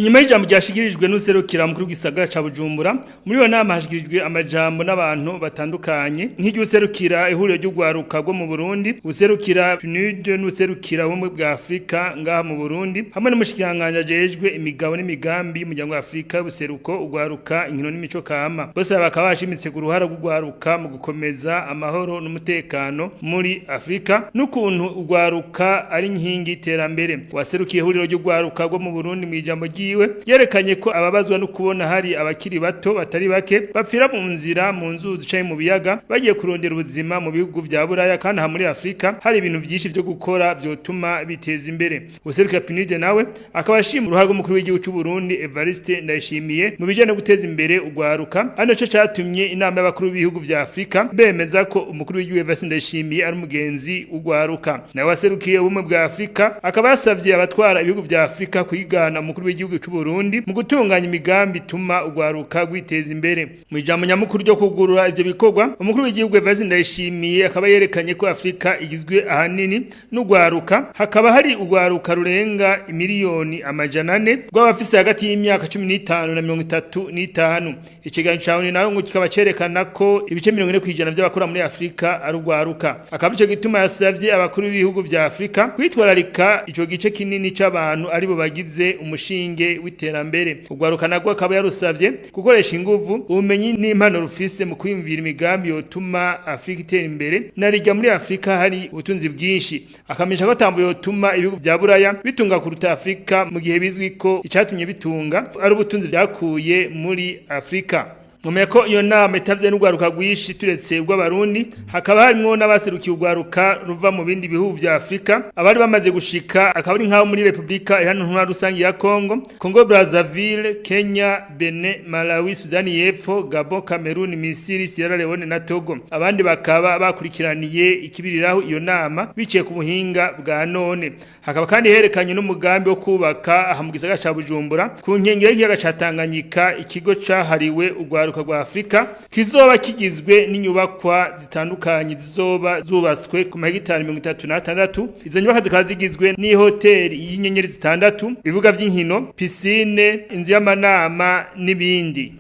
Inyuma y'ijambo ryashikirijwe n'userukira mukuru w'igisagara ca Bujumbura, muri iyo nama hashikirijwe amajambo n'abantu batandukanye, nk'iry'userukira ihuriro ry'urwaruka rwo mu Burundi, userukira PNUD n'userukira ubumwe bwa Afrika ngaha mu Burundi, hamwe n'umushikiranganji ajejwe imigabo n'imigambi y'umuryango wa Afrika y'ubuseruko, urwaruka, inkino n'imico kama. Bose bakaba bashimitse ku ruhara rw'urwaruka mu gukomeza amahoro n'umutekano muri Afrika, n'ukuntu urwaruka ari inkingi y'iterambere. Waserukiye ihuriro ry'urwaruka rwo mu Burundi mu ijambo ryiwe yerekanye ko ababazwa no kubona hari abakiri bato batari bake bapfira mu nzira, mu nzuzi canke mu biyaga, bagiye kurondera ubuzima mu bihugu vya Buraya, kandi aha muri Afrika hari ibintu vyinshi vyo gukora vyotuma biteza imbere. Userukira PNUD nawe akaba ashima uruhare rw'umukuru w'igihugu c'u Burundi Evariste Ndayishimiye mu bijanye no guteza imbere urwaruka, ari naco catumye inama y'abakuru b'ibihugu vya Afrika bemeza ko umukuru w'igihugu Evariste Ndayishimiye ari umugenzi w'urwaruka. Nawe waserukiye ubumwe bwa Afrika akaba yasavye abatwara ibihugu vya Afrika kwigana umukuru w'igihugu c'u Burundi mu gutunganya imigambi ituma urwaruka rwiteza imbere. Mu ijambo nyamukuru ryo kugurura ivyo bikorwa, umukuru w'igihugu Evariste Ndayishimiye akaba yerekanye ko Afrika igizwe ahanini n'urwaruka, hakaba hari urwaruka rurenga 400,000,000 rw'abafise hagati y'imyaka 15 na 35. Ikiganiro ca ONU nawe ngo kikaba cerekana ko ibice 40% vy'abakora muri Afrika ari urwaruka. Akaba ico gituma yasavye abakuru b'ibihugu vya Afrika kwitwararika ico gice kinini c'abantu aribo bagize umushinge w'iterambere. Urwaruka narwo akaba yarusavye gukoresha inguvu, ubumenyi n'impano rufise mu kwiyumvira imigambi yotuma Afrika itera imbere, narirya muri Afrika hari ubutunzi bwinshi. Akamenyesha ko atamvo yotuma ibihugu vya Buraya bitunga kuruta Afrika, mu gihe bizwi ko icatumye bitunga ari ubutunzi vyakuye muri Afrika. Mumenya ko iyo nama itavye n'urwaruka rwinshi turetse urw'Abarundi, hakaba harimwo n'abaserukiye urwaruka ruva mu bindi bihugu vya Afrika. Abari bamaze gushika akaba ari nk'abo muri Republika Iharanira Intwaro Rusangi ya Congo, Congo Brazzaville, Kenya, Benin, Malawi, Sudani y'Epfo, Gabon, Cameroon, Misiri, Sierra Leone na Togo. Abandi bakaba bakurikiraniye ikibiriraho iyo nama biciye ku buhinga bwa none. Hakaba kandi herekanye n'umugambi wo kubaka aha mu gisagara ca Bujumbura, ku nkengero y'ikiyaga ca Tanganyika, ikigo cahariwe urwaruka rwa Afrika kizoba kigizwe n'inyubakwa zitandukanye zizoba zubatswe ku mahegitari 36. Izo nyubakwa zikaba zigizwe n'ihoteli y'inyenyeri zitandatu, ibibuga vy'inkino, piscine, inzu y'amanama n'ibindi.